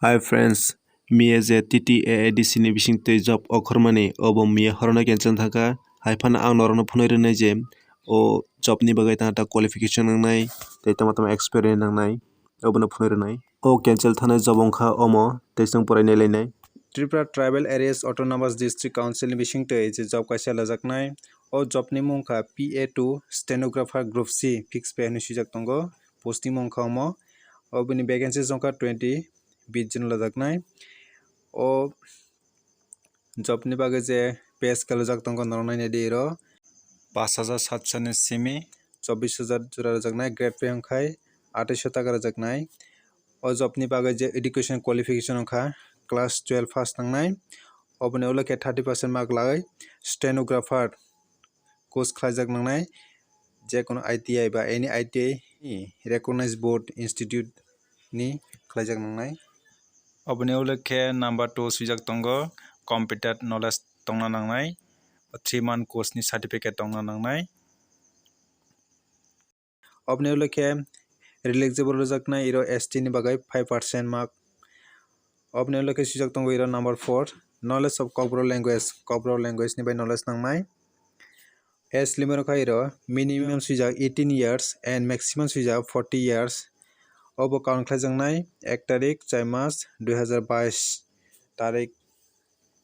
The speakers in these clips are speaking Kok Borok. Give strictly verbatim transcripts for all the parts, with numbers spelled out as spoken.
Hi friends, miya je T T A A D C ni bising twi job okhormani obo miya horono cancel thangkha. Hai phano ang norokno phunui rwnai je o job ni bagwi tangta qualification nangnai tei tamo tamo experience nangnai, obono phunui rwnai. O cancel thanai job wngkha omo tei chwng porai nai lainai. Tripura Tribal Areas Autonomous District Council ni bising twi je job kaisa lajaknai. O job ni mung kha P A two stenographer group C fix pay hinwi swijak tongo. Post ni mung kha omo. Oboni vacancies wngkha twenty, bis jon lajaknai. O job ni bagwi je pay scale rijak tongo norok nainai di iro. Pash hajar satso ni simi chobbish hajar jora rijaknai, grade pay wngkhai atais taka rijaknai. O job ni bagwi je education qualification wngkha class twelve pass nangnai. Oboni ulo khe thirty percent mark lagwi stenographer course khlaijak nangnai, je kono I T I ba any I T I ni recognized board institute ni khlaijak nangnai. Oboni ulo khe number two swijak tongo, computer knowledge tongna nangnai, three month course ni certificate tongna nangnai. Oboni ulo khe religible rijaknai iro S T ni bagwi five percent mark. Oboni ulo khe swijak tongo iro number four, knowledge of Kokborok language, Kokborok language ni bai knowledge nangnai. Age limit rok kha iro minimum swijak eighteen years and maximum swijak forty years. Obo count khlaijaknai ek tarik char mas dui hazar bais tarik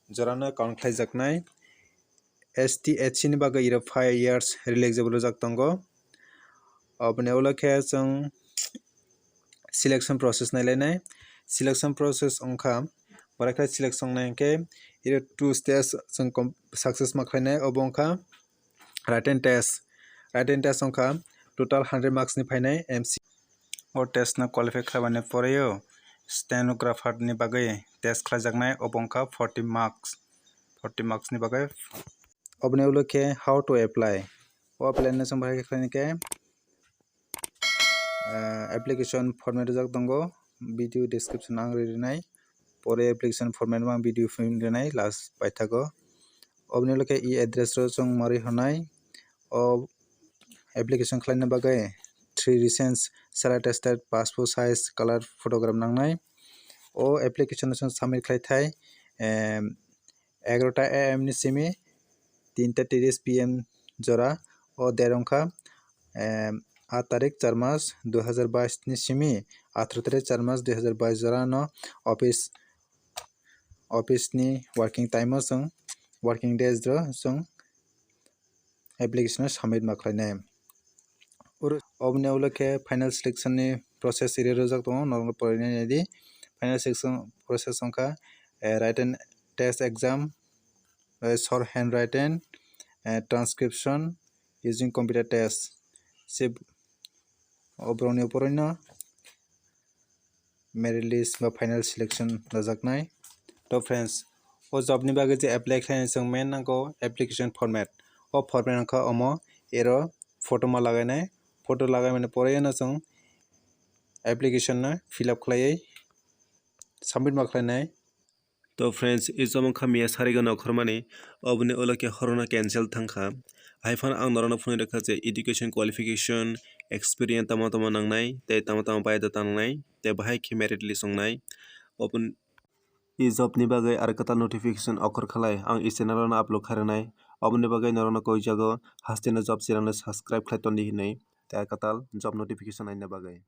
jorano count khlaijaknai. S T, S C ni bagwi iro five years religible rijak tongo. Oboni ulo khe chwng selection process nailainai. Selection process wngkha, borai khe selection nai hwnkhe iro two stage chwng com-, success ma khlainai, obo wngkha written test. Written test wngkha total hundred marks ni phainai M C. O test no qualify khlaimani poreo stenographer ni bagwi test khlaijaknai, obo wngkha forty marks, forty marks ni bagwi. Oboni ulo khe how to apply. O apply no chwng bahai khe khlainai khe, ah, application format rijak tongo, video description ang ri rinai. Pore application format no ang video film rinai last paithago. Oboni ulo khe e address ro chwng mari hwnai. O application khlaina bagwi three recent self attested passport size color photograph nangnai. O application no chwng submit khlai thai, em, egarota A M ni simi tinta tiris P M jora. O date wngkha, em, aat tarik char mas dui hazar bais ni simi atharo tarik char mas dui hazar bais jora no office, office ni working time o chwng, working days ro chwng application no submit ma khlainai. Oro oboni ulo khe final selection ni process iri rwjak tongo, norok no porinai naidi. Final selection process wngkha, eh, written test exam, eh, short handwritten, eh, transcription using computer test. Se o borokni opor no merit list ba final selection lajaknai. To friends, o job ni bagwi je apply khlainai chwng main nango application format. O format wngkha omo, ero photo ma lagainai, photo lagaimani porei no chwng application no fill up khlaiwi submit ma khlainai. To friends, i job wngkha miya sarigo nokhormani, oboni ulo khe horono cancel thangkha. Hai phano ang norokno phunui rwkha je education qualification, experience tamo tamo nangnai, tei tamo tamo bayadata nangnai, tei bahai khe merit list wngnai. Oboni i job ni bagwi aro kwtal notification okhor khlai ang i channel o no upload khai rwnai. Oboni bagwi norokno koi jago hasteno job channel no subscribe khlai tondi hinwi tei kwtal job notification naina bagwi.